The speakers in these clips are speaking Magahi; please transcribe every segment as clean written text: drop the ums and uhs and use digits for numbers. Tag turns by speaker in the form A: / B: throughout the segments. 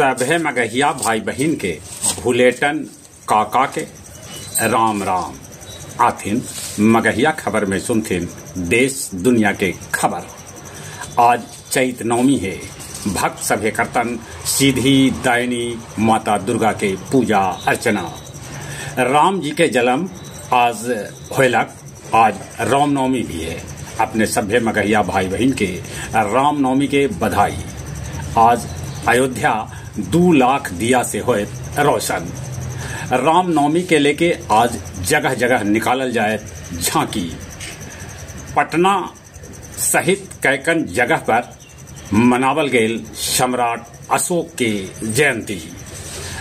A: सभे मगहिया भाई बहिन के भुलेटन काका के राम राम। आथिन मगहिया खबर में सुनथिन देश दुनिया के खबर। आज चैत नवमी है। भक्त सभे करतन सीधी दायनी माता दुर्गा के पूजा अर्चना। राम जी के जन्म आज होलक, आज रामनवमी भी है। अपने सभे मगहिया भाई बहन के रामनवमी के बधाई। आज अयोध्या 2 लाख दिया से होए रोशन। रामनवमी के लेके आज जगह जगह निकालल जाए झांकी। पटना सहित कैकन जगह पर मनावल गेल सम्राट अशोक के जयंती।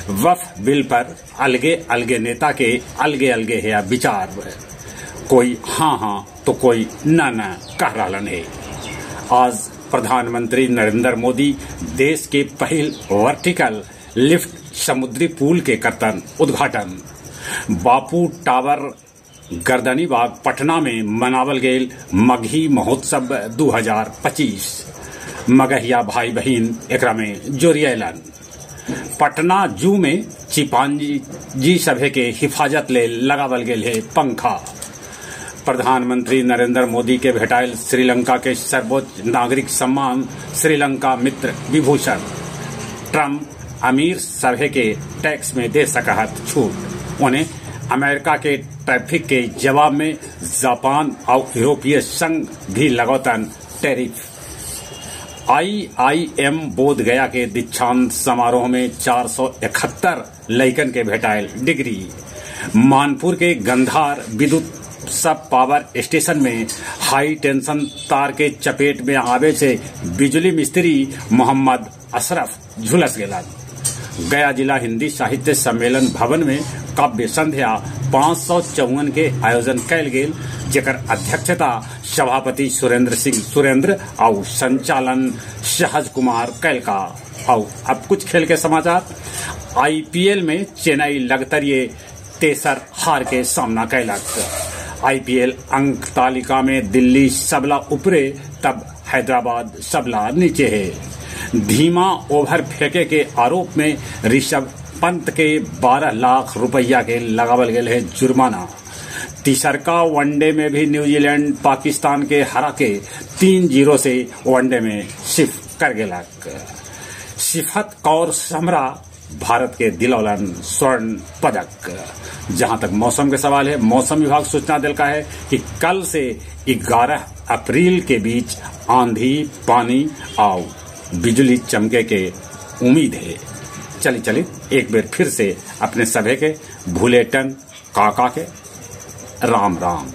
A: वफ बिल पर अलगे अलगे नेता के अलगे अलगे है विचार। कोई हाँ हाँ तो कोई ना ना कह रहा है। आज प्रधानमंत्री नरेंद्र मोदी देश के पहल वर्टिकल लिफ्ट समुद्री पुल के करतन उद्घाटन। बापू टावर गर्दनीबाग पटना में मनावल गेल मगही महोत्सव 2025। मगहिया भाई बहन एकरा में जोरियलन। पटना जू में चिपांजी सभे के हिफाजत ले लगावल गेल है पंखा। प्रधानमंत्री नरेंद्र मोदी के भेटायल श्रीलंका के सर्वोच्च नागरिक सम्मान श्रीलंका मित्र विभूषण। ट्रम्प अमीर सभे के टैक्स में दे सकहत छूट। उन्हें अमेरिका के ट्रैफिक के जवाब में जापान और यूरोपीय संघ भी लगौतन टैरिफ। IIM बोध गया के दीक्षांत समारोह में 471 लइकन के भेटायल डिग्री। मानपुर के गंधार विद्युत सब पावर स्टेशन में हाई टेंशन तार के चपेट में आवे से बिजली मिस्त्री मोहम्मद अशरफ झुलस गेलन। गया जिला हिंदी साहित्य सम्मेलन भवन में काव्य संध्या 554 के आयोजन कैल गेल, जेकर अध्यक्षता सभापति सुरेंद्र सिंह सुरेंद्र और संचालन सहज कुमार कैलका। और अब कुछ खेल के समाचार। IPL में चेन्नई लगतरिये तेसर हार के सामना कैलक। IPL अंक तालिका में दिल्ली सबला ऊपरे तब हैदराबाद सबला नीचे है। धीमा ओवर फेंके के आरोप में ऋषभ पंत के 12 लाख रुपया के लगावल गेल है जुर्माना। तीसरका वनडे में भी न्यूजीलैंड पाकिस्तान के हरा के 3-0 से वनडे में शिफ्ट कर गेलक। सिफत कौर समरा भारत के दिलौलन स्वर्ण पदक। जहां तक मौसम के सवाल है, मौसम विभाग सूचना दिलका है कि कल से 11 अप्रैल के बीच आंधी पानी और बिजली चमके के उम्मीद है। चली चली एक बार फिर से अपने सभे के भुलेटन काका के राम राम।